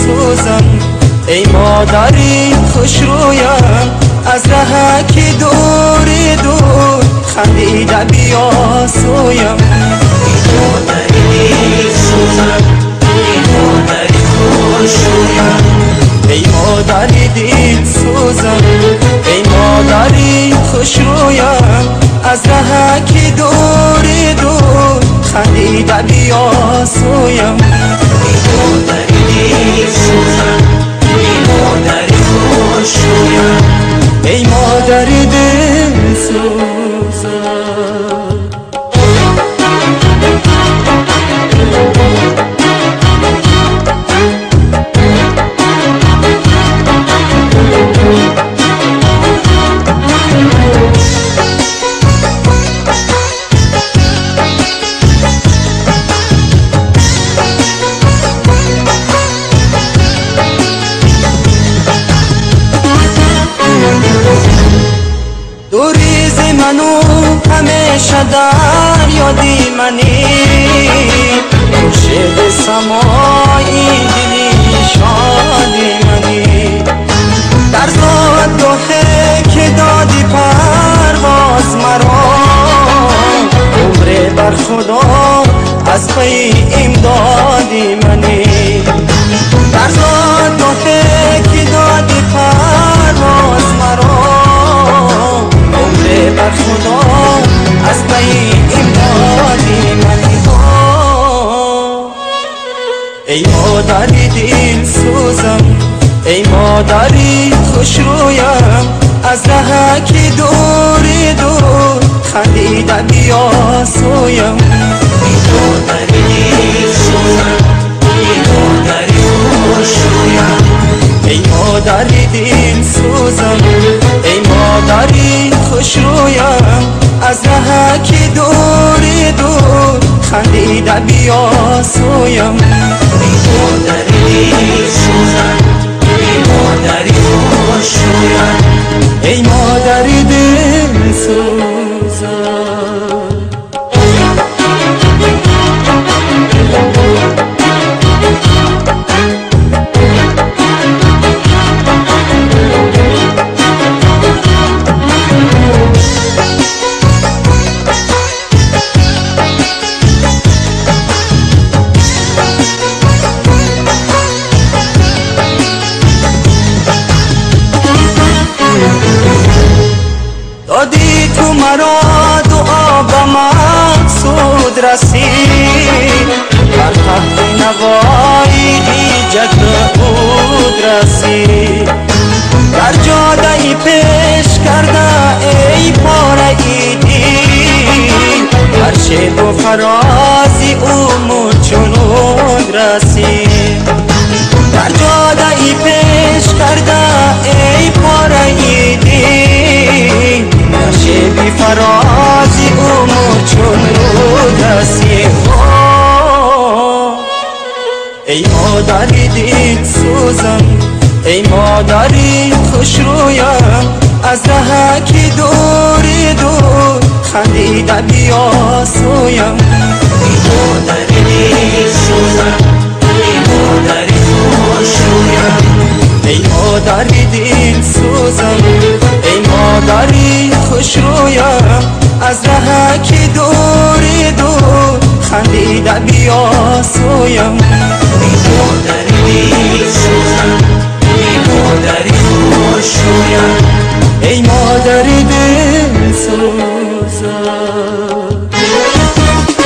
дилсӯзам, эй модари хушрӯям, аз раҳа ки дури дур хандида биё сӯям. Эй модари дилсӯзам, эй модари хушрӯям, эй модари дилсӯзам, эй модари хушрӯям, аз раҳа ки дури дур хандида биё сӯям. Эй модари дилсӯзам, эй модари хушрӯям, эй модари дилсӯзам. Дури ману ҳамеша дар ёди мани, хуршеди самои дили шоди мани. Дар зодгоҳе ки доди парвоз маро, умре бар худо аз пайи имдоди мани. Дар зодгоҳе ки доди парвоз маро, умре бар худо аз пайи имдоди мани. Эй модари дилсӯзам, эй модари хушрӯям, аз раҳа ки дури дур хандида биё сӯям. Эй модари дилсӯзам, эй модари хушрӯям, эй модари дилсӯзам, эй модари хушрӯям, аз раҳа ки дури дур хандида биё сӯям. Эй модари дилсӯзам, эй модари хушрӯям, эй модари дилсӯзам. Доди ту маро дуо ба мақсуд расид, бар тахти навои ҳиҷат уд расид. Дар ҷодаи пеш карда эй пораи дил, бар шебу фарози умр чунуд расид. Дар ҷодаи пеш карда эй пораи дил, дар шеби фарози умр чунуд расид. Эй модари дилсӯзам, эй модари хушрӯям, аз раҳа ки дури дур хандида биё сӯям. Эй модари дилсӯзам, эй модари хушрӯям, эй модари дилсӯзам, эй модари хушрӯям, аз раҳа ки дури дур хандида биё сӯям. Эй модари дилсӯзам, эй модари хушрӯям, эй модари дилсӯзам.